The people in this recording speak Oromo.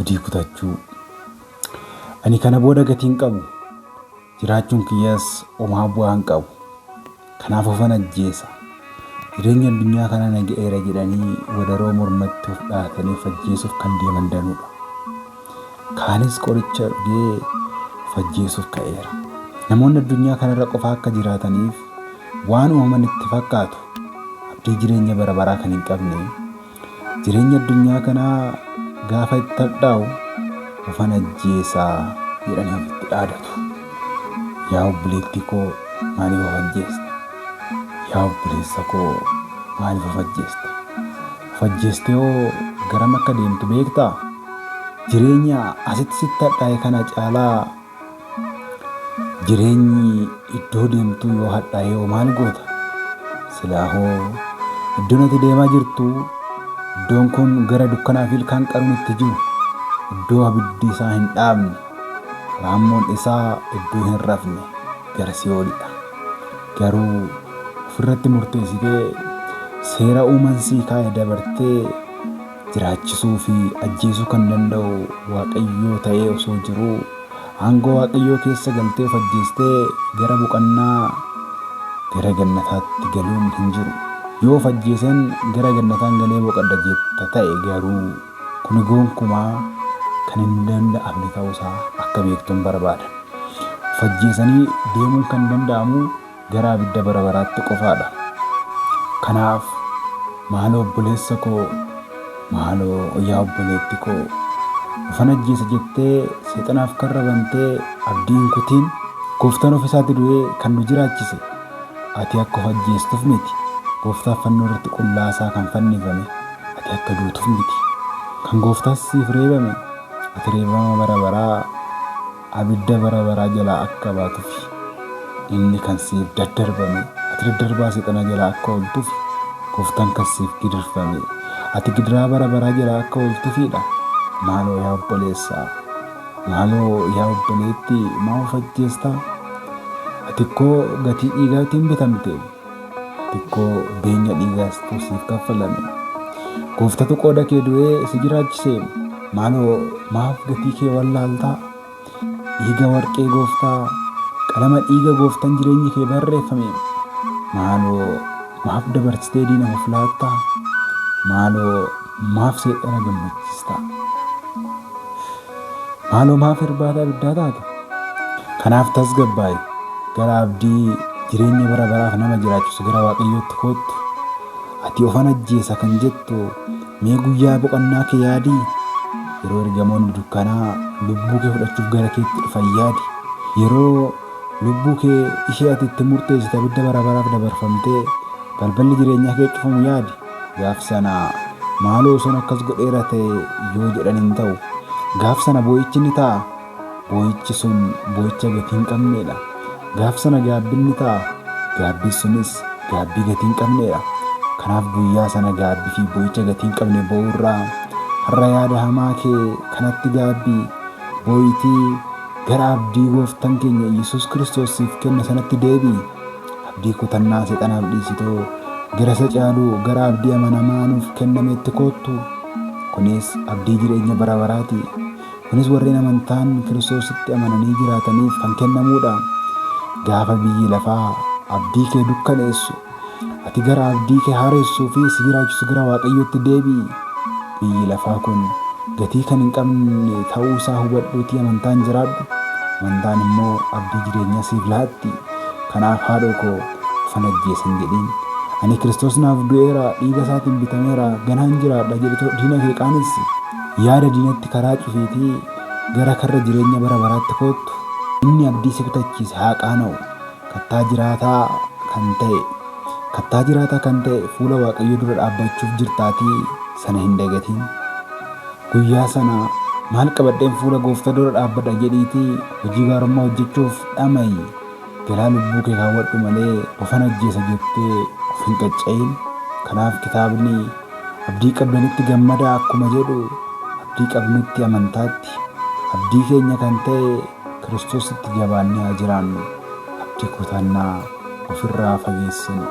Abdii kutachuu. Ani kana booda gatii hin qabu. Jiraachuun kiyyas homaa bu'aa hin qabu. Kanaaf ofan ajjeesa. Jireenya addunyaa kanaa na ga'eera jedhanii wadaroo mormatti of dhahatanii of ajjeesuuf kan deeman danuudha. Kaanis qoricha dhugee of ajjeesuuf ka'eera. Namoonni addunyaa kanarra qofa akka jiraataniif waan uumaman itti fakkaatu. Abdii jireenya bara baraa kan hin qabne, jireenya addunyaa kanaa gaafa itti hadhaa'u ofan ajjeesa jedhanii ofitti dhaadatu. Yaa obboleettii koo maaliif of ajjeesta? Yaa obboleessa koo maaliif of ajjeesta? Of ajjeestee hoo garam akka deemtu beektaa? Jireenya asitti sitti hadhaa'e kana caalaa Jireenyi iddoo deemtuu yoo hadhaa'e hoo maal goota? Silaa hoo iddoon ati deemaa jirtu iddoon kun gara dukkanaa fi ilkaan qaruun itti jiru, iddoo abiddi isaa hin dhaamne, raammoon isaa iddoo hin rafne gara si'oolidha. Garuu ofirratti murteessitee seera uuman sii kaa'e dabartee jiraachisuu fi ajjeesuu kan danda'u Waaqayyoo ta'ee osoo jiruu aangoo Waaqayyoo keessa galtee of ajjeestee gara boqannaa gara gannataatti galuun hin jiru. Yoo of ajjeeseen gara gannataan galee boqadha jetta ta'e garuu kuni gonkumaa kan hin danda'amne ta'uu isaa akka beektun barbaada. Of ajjeesanii deemuun kan danda'amu gara abidda bara baraatti qofaadha. Kanaaf maaloo obboleessa koo, maaloo yaa obboleetti koo, ofan ajjeesa jettee seexanaaf karra bantee abdii hin kutiin. Gooftaan of isaati du'ee kan nu jiraachise ati akka of ajjeestuf miti. Gooftaaf fannoo irratti qullaa isaa kan fannifame ati akka duutuf miti. Kan gooftaas siif reebame ati reebama bara baraa Abidda bara baraa jalaa akka baatufi. Inni kan siif daddarbame, ati daddarbaa seexanaa jalaa akka ooltufi. Gooftaan kan siif gidirfame, ati gidiraa bara baraa jalaa akka ooltufiidha. Maaloo yaa obboleessaa, maaloo yaa obboleettii maa of ajjeestaa? Ati ikkoo gatii dhiigaatiin bitamte. Ati ikkoo beenya dhiigaastu siif kaffalame. Gooftatu qooda kee du'ee si jiraachise. Maaloo maaf gatii kee wallaaltaa? Dhiiga warqee gooftaa, qalama dhiiga gooftan jireenyi kee barreeffame. Maaloo maaf dabarsitee diinaf of laattaa? Maaloo maaf seexana gammachiistaa? Maaloo maaf irbaata abiddaa taata? Kanaaf tasgabbaa'i, gara abdii jireenya bara baraaf nama jiraachisu gara Waaqayyootti koottu. Ati ofan ajjeesa kan jettu mee guyyaa boqannaa kee yaadii? Yeroo ergamoonni dukkanaa lubbuu kee fudhachuuf gara keetti dhufan yaadi. Yeroo lubbuu kee ishee ati itti murteessite abidda bara baraaf dabarfamtee balballi jireenyaa kee cufamu yaadi. Gaaf sana maaloo osoon akkas godheera ta'e yoo jedhan hin ta'u. Gaaf sana boo'ichi ni ta'a. Boo'ichi sun boo'icha gatii hin qabneedha. Gaaf sana gaabbiin ni ta'a. Gaabbiin sunis gaabbii gatii hin qabneedha. Kanaaf guyyaa sana gaabbii fi boo'icha gatii hin qabne boo'uu irraa har'a yaada hamaa kee kanatti gaabbii, boo'iitii gara abdii Gooftan keenya Iyyasuus Kiristoos siif kenne sanatti deebi'i. Abdii kutannaa seexanaaf dhiisitoo gara isa caalu gara abdii amanamaa nuuf kennameetti koottu. Kunis abdii jireenya bara baraati. Kunis warreen amantaan Kiristoositti amananii jiraataniif kan kennamuudha. Gaafa biyyi lafaa abdii kee dukkaneessu, ati gara abdii kee haaressuu fi si jiraachisu gara Waaqayyootti deebi'i. Biyyi lafaa kun gatii kan hin qabne ta'uu isaa hubadhuutii amantaan jiraadhu. Amantaan immoo abdii jireenyaa siif laatti. Kanaaf haadhoo koo ofan ajjeesa hin jedhin. Ani Kiristoos naaf du'eera, dhiiga isaatiin bitameera, ganaan jiraadha jedhitoo diina kee qaanessi. Yaada diinatti karaa cufiitii gara karra jireenya bara baraatti koottu. Inni abdii si kutachiise haa qaana'u. Kattaa jiraataa kan ta'e Kattaa jiraataa kan ta'e fuula Waaqayyoo dura dhaabbachuuf jirtaatii sana hin dagatin. Guyyaa sana maal qabadheen fuula Gooftaa dura dhaabbadha jedhiitii hojii gaarummaa hojjechuuf dhama'i. Galaa lubbuu kee kaawwadhu malee ofan ajjeesa jettee of hin qacca'in. Kanaaf kitaabni abdii qabdanitti gammadaa akkuma jedhu abdii qabnutti amantaatti abdii keenya kan ta'e Kiristoositti jabaannee haa jiraannu. Abdii kutannaa ofirraa fageessinu.